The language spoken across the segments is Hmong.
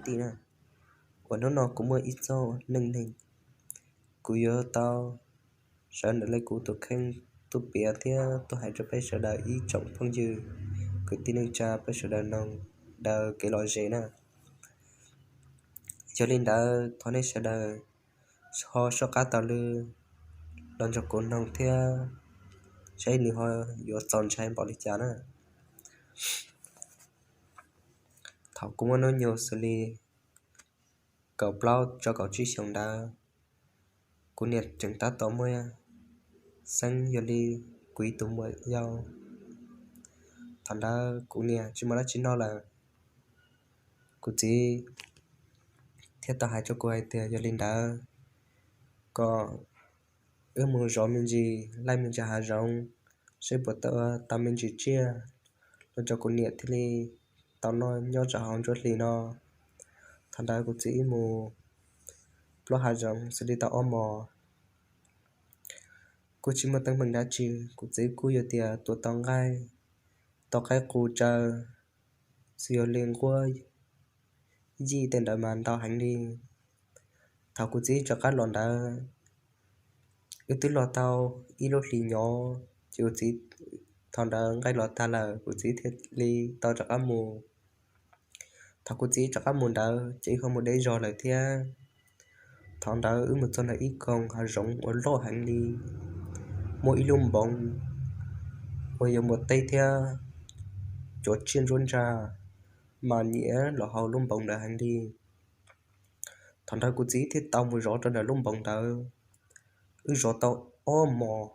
tij na, uas hnub no kuv muaj ib txoj neej neeg, kuv yuav tau sawv ntawm li kuv tus kheej tuaj piav thiab tuaj hais rau peb sawv daws ib tsoom phooj ywg kwv tij neej tsa peb sawv daws noog daws kev lom zem na. Yog li ntawd thov nej sawv daws ho soj qab taug lw los nrog kuv noog thiab saib nws ho yuav txaus ntshai npaum li cas na. Thaum kuv muaj hnub nyoog xws li kaum plaub rau kaum tsib xyoos ntawd, kuv niam tseem tab tom muaj xeeb yog li kuv ib tug muam yau. Thaum ntawd kuv niam tsis muaj dab tsi noj lawm, kuv txiv thiaj tau hais rau kuv hais tias yog li ntawd kom wb mus zov me ntsis, laij me ntsis hav zoov, seb puas tau me ntsis tsiaj los rau kuv niam thiaj li tau noj nyob rau hauv ntsuab hlis no. Thaum ntawd kuv txiv wb mus plob hav zoov xws li tau ob hmos, kuj tsis muaj teeb meem dab tsi, kuv txiv kuj yog tias tua tau nqaij, tau qaib qus tsaws, xws yog li nquab yij tej ntawd mas ntau heev li. Thaum kuv txiv rov qab los ntawd, wb twb los tau ib lub hlis nyob ces kuv txiv, thaum ntawd nqaij los tag lawm kuv txiv thiaj li tau rov qab mus. Thaum kuv txiv rov qab mus ntawd ces wb ho mus deb zog lawm thiab. Thaum ntawd wb mus txog ntawm ib koog hav zoov uas loj heev li, muaj ib lub npoov uas yog npua teb thiab cov tsiaj ntsuab ntsag mas nyiam los hauv lub npoov ntawd heev li. Thaum ntawd kuv txiv thiaj tau mus zov rau ntawm lub npoov ntawd. Wb zov tau ob hmos,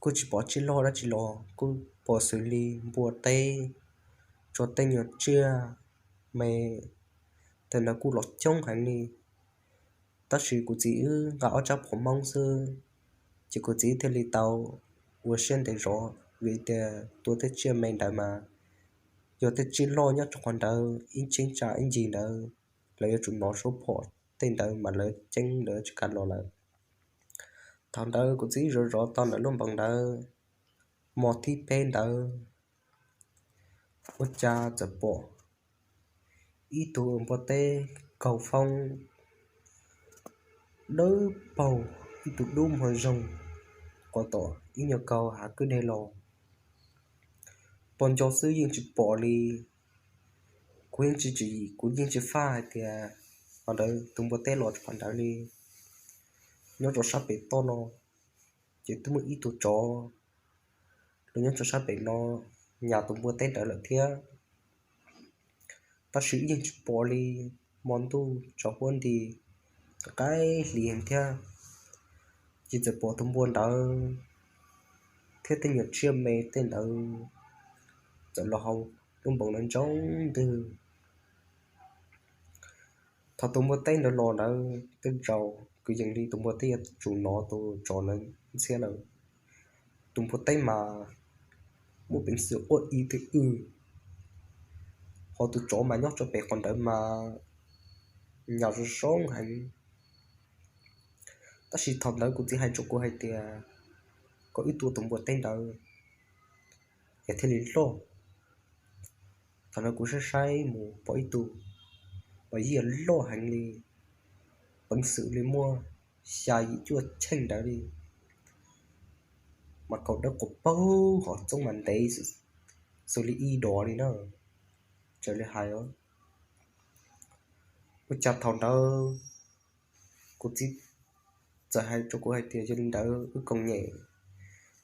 kuj tsis pom tsiaj loj dab tsi los, kuj pom xws li npua teb, tso tej nyuag tsiaj me tej ntawd kuj los coob heev li. Tab sis kuv txiv wb nqa ob tsab phom Hmoob xwb, ces kuv txiv thiaj li tau ua siab ntev zov, vim tias tua tej tsiaj me ntawd mas yog tej tsiaj loj nyob rau qhov ntawd ib cheeb tsam ib ncig ntawd lawv yuav tsum hnov suab phom tej ntawd mas lawv ceeb lawv tsis kam los lawm. Thaum ntawd kuv txiv zov zov tau ntawm lub npoov ntawd, hmo thib peb ntawd ua cas txawm pom ib tug npua teb kaug foob dawb paug, ib tug dub mog zoo, qhov tom ib nyuag kaug hav kwj deg los. Pom nco xwb yeej tsis pom li. Kuv yeej tsis tswm yim, kuv yeej tsis faj hais tias qhov ntawd tus npua teb los qhov ntawd li. Nyob rau sab pem toj no ces twb muaj ib tug tsov los nyob rau sab pem no nyas tus npua teb ntawd lawm thiab. Tab sis yeej tsis pom li, hmo ntuj tsaus huab nti, qaib hliv heev thiab, ces txawm pom tus npua ntawd thiab tej nyuag tsiaj me tej ntawd txawm los hauv lub npoov ntawd ntsoov ntwg. Thaum tus npua teb ntawd los ntawd tej zaum kwv yees li tus npua teb yuav tsum hnov tus tsov ntawd ntxhiab lawm. Tus npua teb mas muaj peev xwm quaj ib twb w, ho tus tsov mas nyob rau pem qhov ntawd mas nyas zoo zoo heev. Tab sis thaum ntawd kuv txiv hais rau kuv hais tias kom wb tua tus npua teb ntawd es thiaj li loj. Thaum ntawd kuv saib saib mus pom ib tug mas yeej loj heev li, peev xwm li muaj xya yim cuaj cheej ntawd li, mas kaus dawb quas paug, hos txoob mas ntev xws li ib dos li na, raws li hais. Ua cas thaum ntawd kuv txiv txawm hais rau kuv hais tias yog li ntawd wb koom nyem,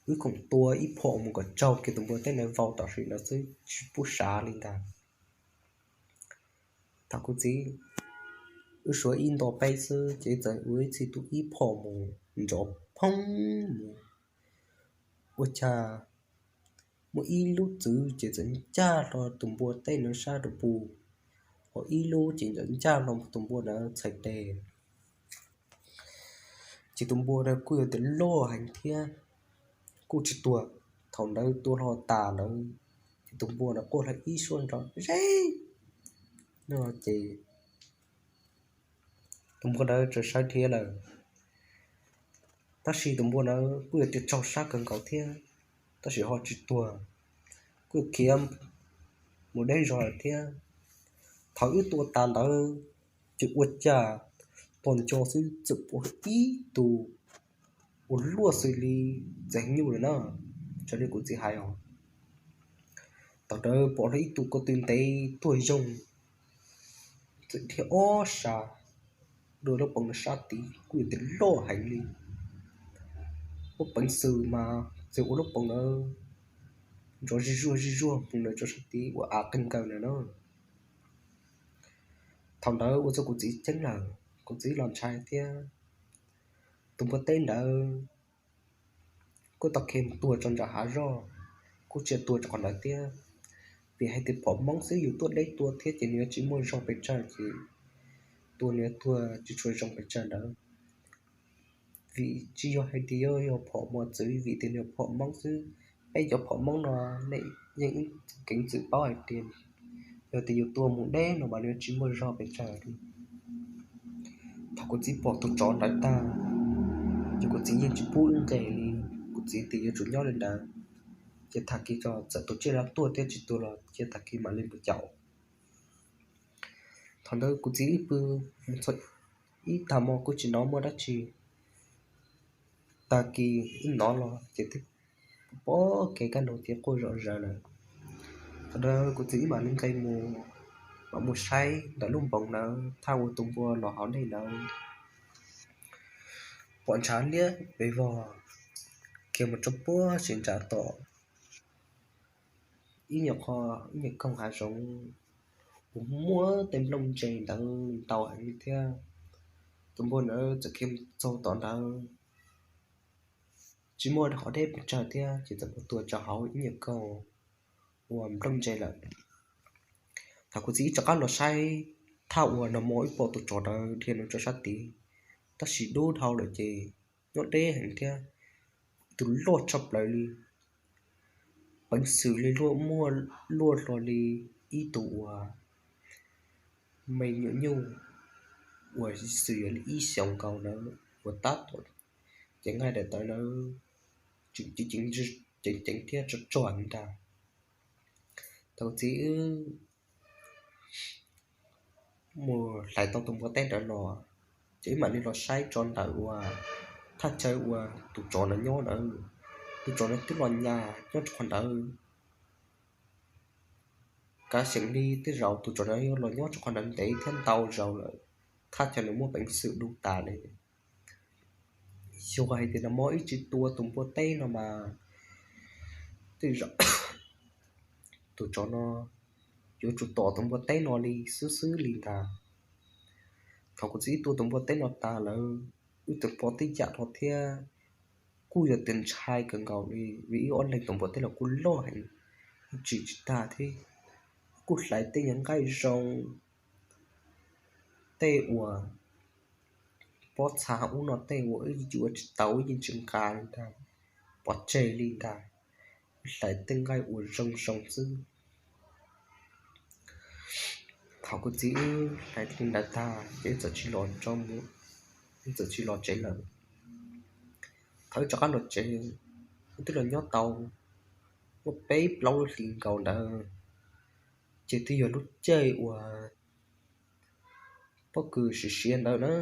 wb koom tua ib phom mus kom tsaug kiag tus npua teb ntawd vau tam sim ntawd xwb tsis pub sav li ntag. Thaum kuv txiv wb suav ib nto peb xwb ces txawm ua ib txhij tua ib phom mus nrov phoob mus, ua cas muaj ib lub txwv ces txawm ncaj hlo tus npua teb ntawd sab rau pus, ho ib lub ces txawm ncaj hlo tus npua ntawd txhais tes. Ces tus npua ntawd kuj yog tias loj heev thiab, kuj tsis tuag. Thaum ntawd tua hlo tas ntawd ces tus npua ntawd quaj hlo ib suab nrov zeb no ces tus npua ntawd txawm sawv dhia lawm. Tab sis tus npua ntawd kuj yog tias tsaug sab kawg nkaus thiab, tab sis ho tsis tuag, kuj khiav mus deb zog lawm thiab. Thaum wb tua tas ntawd ces ua cas tom nco xwb txawm pom ib tug ua luaj xws li txiv heev nyuj lawm na, raws li kuv txiv hais os. Thaum ntawd pom ib tug ko tw ntev tuag yoog, txawm dhia ob sab dua lub poov no sab tid, kuj yog tias loj heev li. Muaj peev xwm mas txawm ua lub poov ntawd nrov zij zuag zij zuag mus ntawm rau sab tid ua av qeeg nkaws ntawd na. Thaum ntawd ua txog kuv txiv ceeb lawm, kuv txiv los ntshai thiab. Tus npua teb ntawd kuj tau khiav mus tuag rau nram hav zog, kuj tsis tuag rau qhov ntawd thiab. Vim hais tias phom Hmoob xwb, yus tuaj deb tua thiab ces nws yuav tsis muaj zog pes tsawg, ces tua nws yuav tuag tsis tshua zoo pes tsawg ntawd. Vim tsis yog hais tias yog phom mos txwv, vim tias nws yog phom Hmoob xwb. Peb cov phom Hmoob no nej yeej ib keev txwm paub hais tias yog tias yus tua mus deb no mas nws yuav tsis muaj zog pes tsawg li. Thaum kuv txiv pom tus tsov ntawd tag, ces kuv txiv yeej tsis pub wb nqes li, kuv txiv tias yuav tsum nyob li ntawd, ces tag kis txawm tus tsiaj no tuaj thiab tsis tuaj los cia tag kis mam li mus caum. Thaum ntawd kuv txiv wb pw mus txog ib tag hmo kuj tsis hnov muaj dab tsi. Tag kis wb hnov los ces twb pom kev kaj ntug ces quaj zom zaws lawm. Thaum ntawd kuv txiv wb mam li nqes mus, mam mus saib ntawm lub npoov ntawd thaj uas tus npua los hauv dej ntawd. Pom ntshav liab pes vog, khiav mus rau puag sab nram tom ib nyuag qho, ib nyuag koog hav zoov uas muaj tej nplooj ntse ntawd ntau heev li thiab. Tus npua ntawd txawm khiav mus txog tom ntawd, tsis muaj qhov deb pes tsawg thiab ces txawm mus tuag rau hauv ib nyuag koog uas nplooj ntse lawm. Thaum kuv txiv wb rov qab los saib, thaj uas nag hmo wb pom tus tsov ntawd dhia mus rau sab tid, tab sis dub dhau lawm ces nyob deb heev thiab, tus loj tshaj plaws li, peev xwm li luaj, muaj luaj hlo li ib tug uas me nyuam nyuj uas xwm yog li ib xyoos nkaus ntawd uas tab tom ceev nqaij daim tawv ntawd, ceev ceev thiab tsuag tsuag li ntag. Thaum kuv txiv wb mus hlais tau tus npua teb ntawd los, ces wb mam li los saib tso ntawm uas thaj chaw uas tus tsov ntawd nyob ntawd, tus tsov ntawd twb los nyas nyob rau qhov ntawd. Kav xyeem li tej zaum tus tsov ntawd yuav los nyob rau qhov ntawd ntev thiab ntau zaus lawm, thaj chaw nws muaj peev xwm dub tas li. Yog hais tias nag hmo wb tsis tua tus npua teb no mas tej zaum tus tsov no yuav tsum tom tus npua teb no li xwb xwb li ntag. Thaum kuv txiv wb tua tus npua teb no tas lawm, wb tseem pom tej yam no thiab, kuj yog tias ntshai kawg nkaus li vim wb ob leeg tus npua teb los kuj loj heev, wb tsim tsis tag thiab. Kuj hlais tej nyuag nqaij zoo, tej uas pob txha ub no tej uas wb yuav tsis tau wb yeej tsis nqa li ntag, pov tseg li ntag, wb hlais tej nqaij uas zoo zoo xwb. Thaum kuv txiv wb hlais li ntawd tag ces wb txawm tsis los tso mus, wb txawm tsis los tsev lawm. Thaum wb rov qab los tsev, wb twb los nyob tau muaj peb plaub lub hlis nkaus ntawd, ces twb yog lub caij uas pob kws siav siav ntawd na,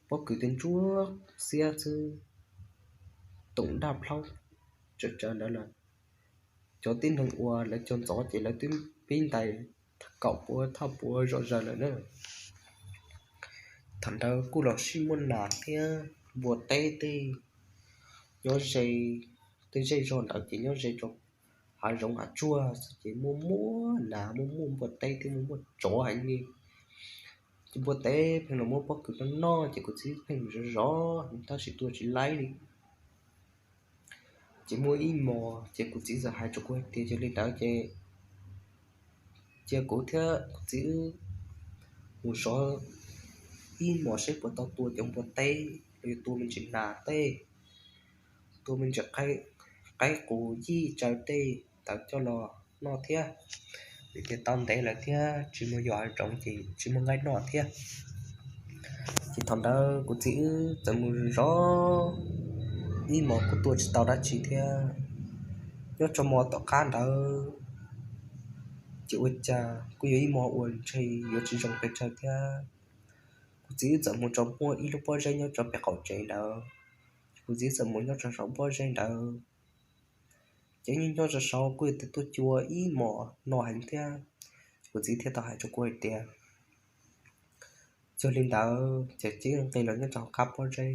pob kws twb ntsuab xiab xwb, toom daj plhaub tsawv tsawv ntawd lawm. Cov tib neeg uas lawv cog ntxov ces lawv twb pib ntais kaum puav thaj puav zom zaws lawm na. Thaum ntawd kuj los sib muaj nas thiab npua teb tej nyob ze, tej zej zog ntawd ces nyob ze rau hav zoov hav tsuag xwb ces muaj muaj nas, muaj muaj npua teb thiab muaj muaj tsov heev li. Ces npua teb pheej los muab pob kws noj noj ces kuv txiv pheej zov zov tab sis tua tsis laib li. Ces muaj ib hmos ces kuv txiv txawm hais rau kuv hais tias yog li ntawd ces cia kuv thiab kuv txiv wb mus zov ib hmos seb puas tau tua cov npua teb los yog tua me ntsis nas tej, tua me ntsis qaib qus yij tsaws tej ntawd coj los noj thiab, vim tias tau ntev lawm thiab tsis muaj yos hav zoov ces tsis muaj nqaij noj thiab. Ces thaum ntawd kuv txiv wb txawm mus zov ib hmos kuj tua tsis tau dab tsi thiab. Nyob rau hmo tom qab ntawd Ces ua cas kuj yog ib hmo uas ntshe yuav tsis zoo pes tsawg thiab, kuv txiv txawm mus tso muaj ib lub pob zeb nyob rau pem qaum tsev ntawd. Kuv txiv txawm mus nyob rau saum pob zeb ntawd, ces nyob nyob rau saud kuj yog tias tuaj cua ib hmos no heev thiab. Kuv txiv thiaj tau hais rau kuv hais tias, yog li ntawd ces cia nqis los nyob rau hauv qab pob zeb,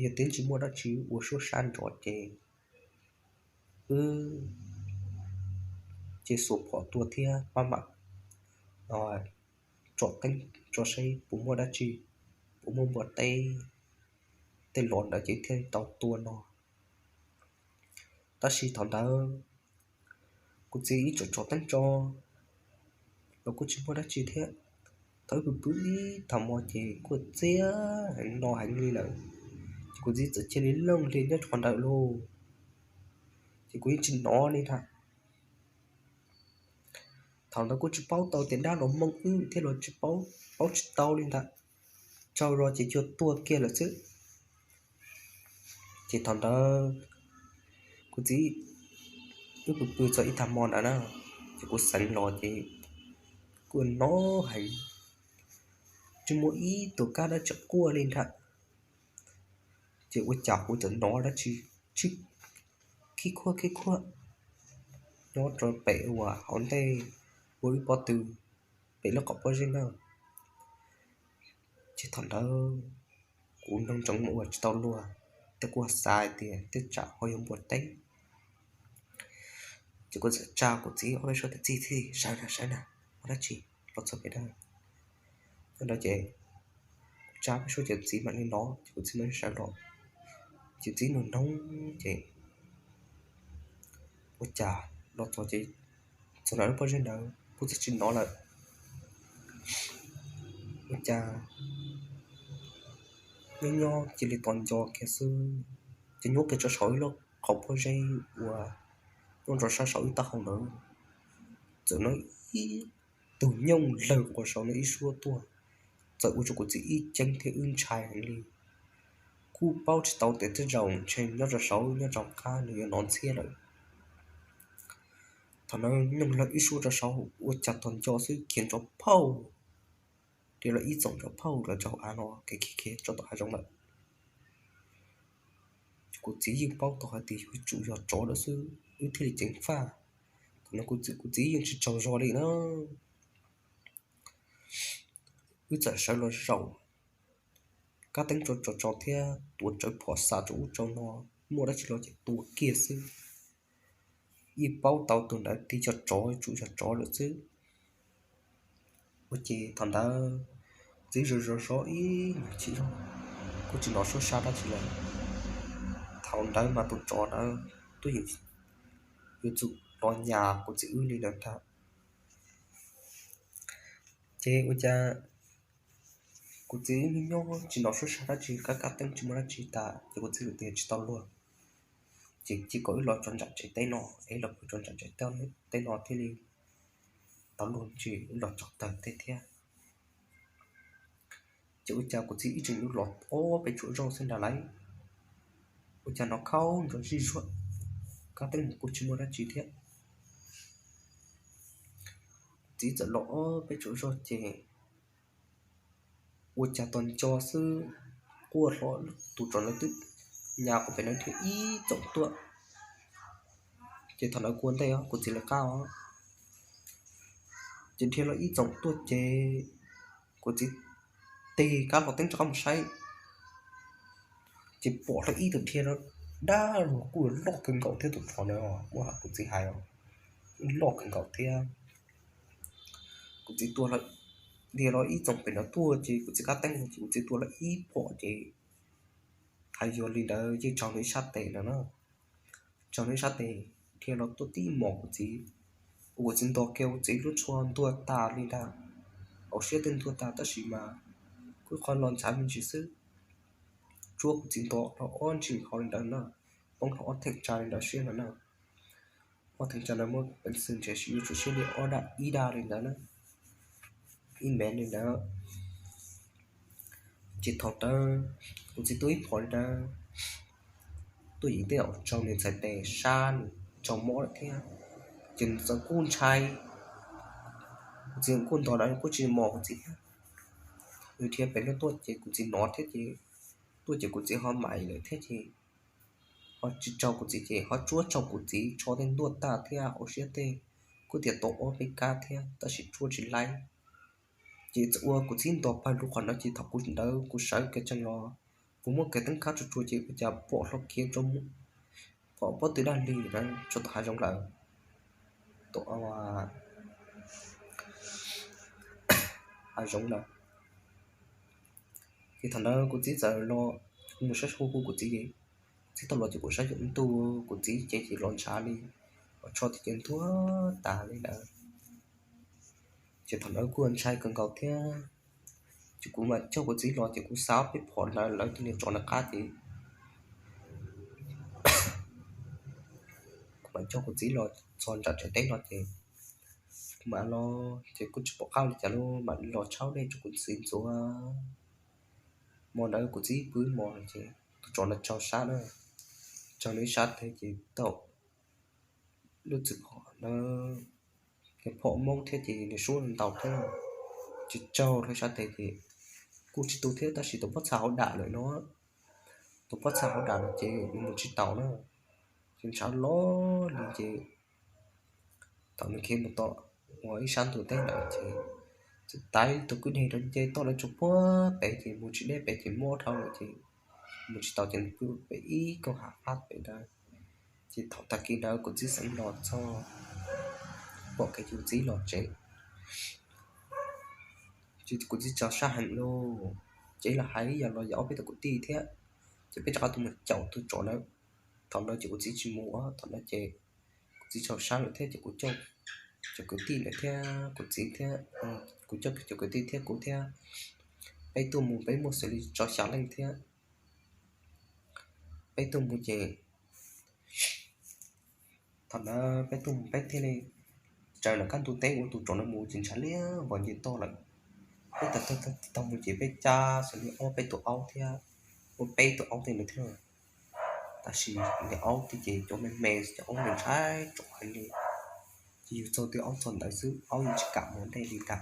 yog tias tsis muaj dab tsi ua suab sab nrov ces wb cia xuas phom tua thiab pab mam tsom teeb tso seb puas muaj dab tsi, puas muaj npua teb tej los ntawd ces thiaj tau tua no. Tab sis thaum ntawd kuv txiv ib tsom tsom teeb tso los kuj tsis muaj dab tsi thiab. Thaum wb pw pw ib tag hmo ces kuj txias heev no heev li lawm, ces kuv txiv txawm cia li looj hlias nyob rau qhov ntawd lauj, ces kuv yeej tsis hnov li ntag. Thaum ntawd kuj tsis paub tau tias dab los mooj wb thiab los tsis paub, paub tsis tau li ntag, tsaug zog ces cuag tuag kiag lawm xwb. Ces thaum ntawd kuv txiv, wb pw pw txog ib tag hmo ntawd na, ces kuv xeev los ces kuj hnov heev, tsis muaj ib tug kab dab tsi quaj li ntag. Ces ua cas kuv txawm hnov dab tsi khib khuab khib khuab nyob rau pem uas hauv ntej ua wb pob tw pem lub qaum pob zeb na. Ces thaum ntawd kuv nroo ntsoov ua tsis tau luag, thiab kuv xav hais tias tej tsam ho yog npua teb. Ces kuv txawm tsa kuv txiv ob peb suab tias, txiv, txiv, sawv na, sawv na, muaj dab tsi los txog pem na. Thaum ntawd ces kuv tsa peb suab ces txiv mam li hnov, ces kuv txiv mam li sawv los. Ces txiv nug noog ces ua cas los txog ces txog ntawm lub pob zeb ntawd kuj txawm tsis hnov lawm. Ua cas nyob nyob cia li tos nco kiag xwb, ces nyuam qhuav tso saum ib lub qhov pob zeb uas nyob rau sab saum ib taub hau ntawd, txawm hnov ib tug nyooj lawg quas saum no ib suab tuaj, txawm ua rau kuv txiv ib ceeb thiab wb ntshai heev li. Kuj paub tsis tau tias tej zaum ntshe nyob rau saud nyob rau qab nws yuav hnov ntxhiab lawm. Thaum ntawd nyooj lawg ib suab rau saud ua cas tos nco xwb khiav nrov phauj, dhia los ib txoom nrov phauj los rau av no khiav khiav rau tom hav zoov lawm. Kuv txiv yeej paub tau hais tias yuav tsum yog tsov lawm xwb wb thiaj li ceev faj. Thaum no kuv txiv yeej tsis tsaug zog li na. Wb txawm sawv los zaum kab teeb tso tso tso thiab tuav rawv phom xa rau ub rau no, muaj dab tsi los ces tua kiag xwb. Yeej paub tau tus ntawd tias yog tsov, tsum yog tsov lawm xwb. Ua ces thaum ntawd txiv zov zov zov ib nyuag chim zog, kuj tsis hnov suab sab dab tsi lawm. Thaum ntawd mas tus tsov ntawd twb yuav tsum los nyas kuv txiv wb li lawm ntag. Ces ua cas kuv txiv nyob nyob tsis hnov suab sab dab tsi, kab kab teeb tsis muaj dab tsi tas, ces kuv txiv lawm tias tsis tau luag, ces cia kom wb los tso ntsam tsev teb no, es los pw tso ntsam tsev teb no thiaj li tau luag ntsis wb los tso tawm tej thiab. Ces ua cas kuv txiv ib tseem yuav los ob peb tsuam zaug xwb nrad lauj, ua cas hnov khaub ncaws zij zuag, kab teeb mus kuj tsis muaj dab tsi thiab. Kuv txiv txawm los ob peb tsuam zaug ces ua cas tos nco xwb, quaj hlo, tus tsov ntawd twb nyas qhov pem no dhia ib txoom tuaj. Ces thaum ntawd kuv ua ntej os, kuv txiv lawv qab os, ces dhia los ib txoom tuaj ces kuv txiv tig kab hlo teeb rov qab mus saib, ces pom hlo ib tug dhia los dab los kuj loj kawg nkaus thiab, tus tsov ntawd muab kuv txiv hais os, loj kawg nkaus thiab. Kuv txiv tua, dhia los ib txoom pem no tuaj ces kuv txiv kab teeb ces kuv txiv tua los ib phom ces hais yog li ntawd yeej tsaug nws ib sab tes ntawd na. Tsaug nws ib sab tes, dhia los tuaj tib mos kuv txiv, kuv txiv nto kiag kuv txiv lub tsho ntuag tas li ntag, hauv siab twb ntuag tas tab sis mas kuj qhov los ntxhav me ntsis xwb. Tsuab kuv txiv nto hlo ob ntsis hauv li ntawd na, poob hlo ob theem tsa li ntawd siab ntawd na. Ob theem tsa ntawd muab peev xwm ntshe yuav tsum siab li ob daj ib daj li ntawd na, ib mev li ntawd. Ces thaum ntawd kuv txiv tua ib phom li ntawd, tuaj yeem tej zaum tsaug nws txhais tes sab nws tsaug mob lawm thiab, ces nws txawm kuj ntshai, Kuv txiv kuj ntog lawm kuj tsis mos kuv txiv thiab. Nws dhia pem no tuaj ces kuv txiv hnov thiab ces, tuaj ces kuv txiv ho maim lawm thiab ces, ho tsis tsaug kuv txiv ces ho tsuab tsaug kuv txiv, tsho tej ntuaj tag thiab hauv siab tej kuj tias tau ob peb kab thiab tab sis tsuab tsis laib. Ces txawm ua kuv txiv ntog pawg lug qhov ntawd ces thaum kuv ntawd kuv sawv kiag tsees los, kuv muab kiag teeb khab tsuag tsuag ces ua cas pom hlo kiag rau mus, pom pob tw daj li na, tsuas tom hav zoov lawm, tom hav zoov lawm. Ces thaum ntawd kuv txiv txawm los, kuv mus saib hu hu kuv txiv, kuv txiv tau los ces kuv saib yog ntuj, kuv txiv cev ces los ntshav li, los tsho ces ntuag tas li lawm. Ces thaum ntawd kuj ntshai kawg nkaus thiab. Ces kuv mam coj kuv txiv los ces kuv xa ob peb phom ntawd lawv tus niag tsov nram qab ces kuv mam coj kuv txiv los txog nram tsev teb no ces kuv mam los ces kuj tsis pom qab li cas li, mam los tshab dej rau kuv txiv ntxuav. Hmo ntawd kuv txiv pw ib hmos ces tus tsov ntawd tsaug sab na, tsaug nws ib sab tes ces tau lub txwm phom ntawd, phom Hmoob thiab ces nws suab ntau thiab, tsis tsaug rau ib sab tes ces kuj tsis tu thiab tab sis tus pob txha hauv dam lawm no, tus pob txha hauv dam no ces nws mus tsis taus na, ces ntshav los li ces thaum nws khiav mus tom uas ib sab ntug teb ntawd ces txawm taiv tus kwj deg rau nce toj lawv tsuas puag pem ces mus tsis deb pem ces mob dhau lawm ces mus tsis taus ces nws pw pem ib koog hav pab pem ntawd. Ces thaum tag kis ntawd kuv txiv xeev los txog, pom kev ces kuv txiv los tsev. Ces kuv txiv tsaug sab heev lauj, ces los hais yog los yog ob peb tug kwv tij thiab, ces peb rov qab tuaj mus caum tus tsov ntawd. Thaum ntawd ces kuv txiv tsis mus, thaum ntawd ces kuv txiv tsaug sab lawm thiab ces kuv coj cov kwv tij lawm thiab kuv txiv thiab, kuv coj cov kwv tij thiab kuv thiab, peb tuaj mus peb muaj xws li rau xya leej thiab. Peb tuaj mus ces thaum ntawd peb tuaj mus peb thiaj li tsaws lawm kaj ntug teb ua tus tsov ntawd mus ces ntshav liab vos nce toj lawm. Peb tag tag mus ces peb cab xws li ob peb tus aub thiab, ua peb tus aub tej ntawd thiab. Tab sis niag aub tej ces cov me me, cov aub ntshai tsov heev li, ces yus txog twg aub txog ntawd xwb, aub yeej tsis kam mus ntej li ntag.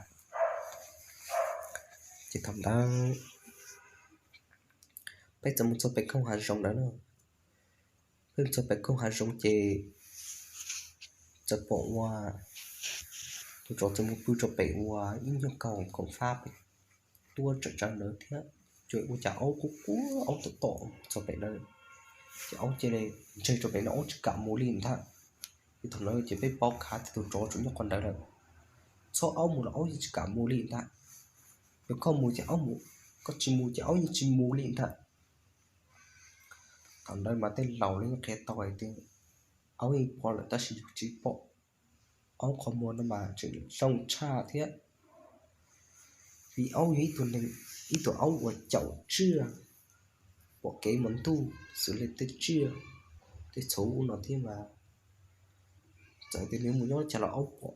Ces thaum ntawd peb txawm mus txog pem koog hav zoov ntawd na. Peb mus txog pem koog hav zoov ces txawm pom ua tus tsov txawm mus pw rau pem uas ib nyuag kaug koom fab pem tuaj tsawm tsawv ntawd thiab. Ces ua cas aub quaj quaj, aub tom tom txog pem ntawd, ces aub cia li ntseg rau pem ntawd, aub tsis kam mus li ntag. Ces thaum ntawd ces peb paub kiag tias tus tsov tseem nyob qhov ntawd lawm, txhob aub mus los aub yeej tsis kam mus li ntag. Yog koj mus ces aub mus, koj tsis mus ces aub yeej tsis mus li ntag. Thaum ntawd mas tej laus lawv yeej qhia tau hais tias aub yeej pom lawm tab sis yus tsis pom. Aub qhov muag no mas tseem zoo tshaj thiab, vim aub yog ib tug neeg, ib tug aub uas caum tsiaj, pom kev hmo ntuj xws li tej tsiaj, tej txhuv no thiab mas txawm tias nws mus nyob cas los aub pom.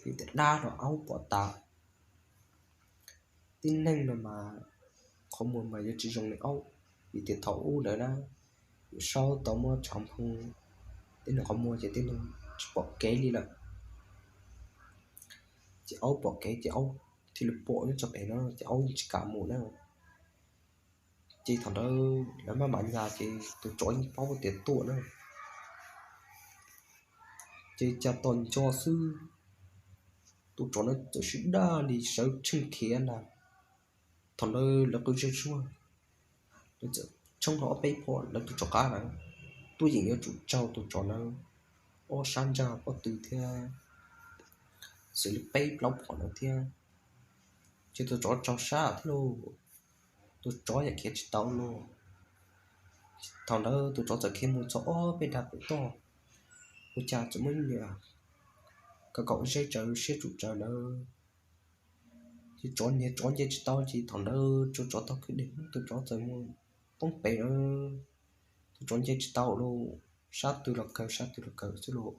Vim tias dab los aub pom tas. Tib neeg no mas qhov muag mas yuav tsis zoo li aub, vim tias thaum ub ntawd na, yawm saub tau muab tshav nphoo tib neeg qhov muag ces tib neeg tsis pom kev li lawm. Ces aub pom kev ces aub thiaj li pom nyob tso pem no ces aub yeej tsis kam mus na. Ces thaum ntawd lawv maj mam nyas ces tus tsov yeej paub tias tuaj na. Ces cas tos nco xwb, tus tsov na txawm sib daj li sawv tsheej khiav ntag. Thaum ntawd lawv qw zej zuag, lawv txawm tshoob hlo ob peb phom lawv tus tsov qab lawm, tuaj yeem yuav tsum tsaug tus tsov ntawd ob sab ntsag pob tw thiab xws li peb plaub phom ntawd thiab. Ces tus tsov tsaug sab thiab lauj, tus tsov yeej khiav tsis tau lauj. Thaum ntawd tus tsov txawm khiav mus txog ob peb dag pem toj, ua cas txawm muaj ib niag kaum kaum zeb tsaws siab tsum tsaws ntawd. Ces tsov niag tsov nce tsis tau ces thaum ntawd tus tsov taug kwj deg, tus tsov txawm mus poob pem lawm, tus tsov nce tsis tau lauj, sab twg los kawg sab twg los kawg xwb lauj.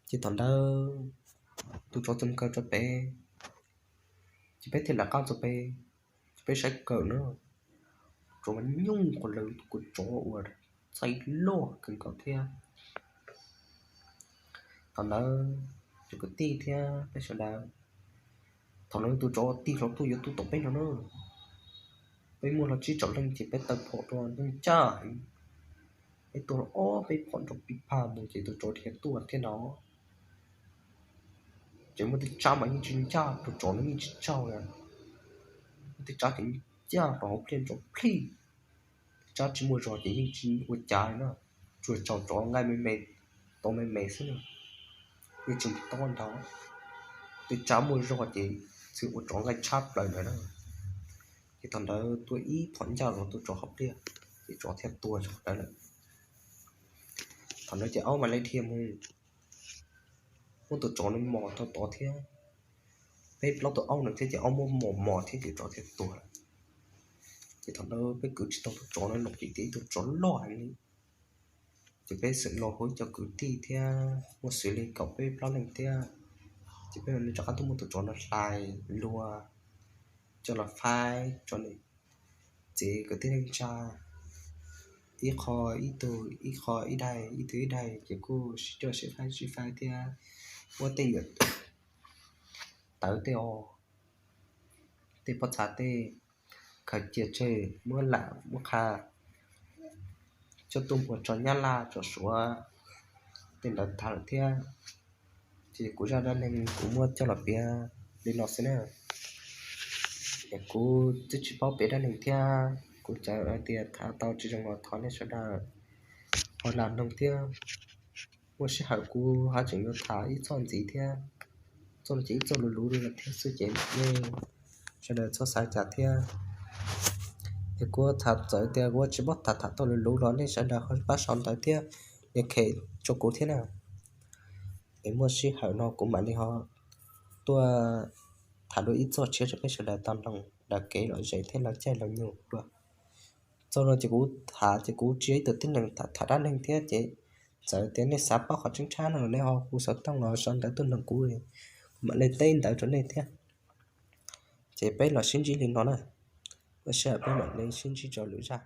Ces thaum ntawd tus tsov txawm mus kawg rau pem, ces peb thiaj lam qab txog pem, ces peb saib kawm na, tsov mas nyooj qhov lawv kuv tsov uas txaij loj kawg nkaus thiab. Thaum ntawd kwv tij thiab peb sawv daws. Thaum no tus tsov tig hlo tuaj yuav tuaj tom peb no na. Peb muaj hlo tsib rau leej ces peb taw phom rau neeg ncaj heev. Peb tua ob peb phom nrov pib phaj mus ces tus tsov dhia tuaj thiab no. Ces muaj tej tsab mas yeej tsis ncaj, tus tsov no yeej tsis tsaug li. Muaj tej tsab ces ncaj rau hauv pliaj nrov plij. Tej tsab tsis muaj zog ces yeej tsis ua cas li na, tsuas tsaug tsov nqaij me me, tau me me xwb na, yeej tsis mus tob nrog. Tej tsab muaj zog ces txhij ua tsov nqaij tshab plaws ntawd na. Ces thaum ntawd tua ib phom ncaj los tus tsov hauv pliaj, ces tsov thiaj tuag zog ntawd lawm. Thaum ntawd ces aub mam li dhia mus, muab tus tsov no mos tau tod thiab. Peb plaub tus aub no thiab ces aub muab mos mos thiab ces tsov thiaj tuag lawm. Ces thaum ntawd peb kwv tsis tau tus tsov no los ces tias ib tug tsov loj heev li. Ces peb xeem los hu ib co kwv tij thiab muaj xws li kaum peb plaub leej thiab. Ces peb mam li rov qab tuaj muab tus tsov no hlais luag coj los faib tso nws txiv kwv tij neej tsa, ib qho ib tug, ib qho ib daig, ib tug ib daig, ces kuj sib coj sib faib sib faib thiab muab tej nyuam tawv tej os, tej pob txha tej khaws cia tseg muab lam muab qha coj tuaj muag tso Nyab Laj tso Suav tej ntawd tag lawm thiab. Ces kuv zaj dab neeg kuv muab coj los piav li no xwb na. Es kuv twb tsis paub piav dab neeg thiab kuv txawm hais tias tham tau tsis zoo los thov nej sawv daws ho lam mloog thiab. Muaj sij hawm kuv ho tseem yuav tham ib txoj ntxiv thiab. Txoj no ces ib txoj luv luv li lawm thiab xwb ces nej sawv daws txhob xav cas thiab. Es kuv tham txawm tias kuv tsis paub tham tham tau luv luv los nej sawv daws ho pab sau ntawv thiab nias khes rau kuv thiab na. Es muaj sij hawm no kuv mam li ho tuaj tham dua ib txoj tshiab rau peb sawv daws tau mloog daws kev lom zem thiab lom caij lom nyoog dua. Txoj no ces kuv tham ces kuv tsis yog ib tug tib neeg tham dab neeg thiab ces txawm tias nej xav paub qhov tseeb tshaj no los nej ho hu xov tooj los sau ntawv tuaj nug kuv, kuv mam li teb ntawv rau nej thiab. Ces peb los sib ntsib li no na, ua sij hawm peb mam li sib ntsib rau lwm zaj.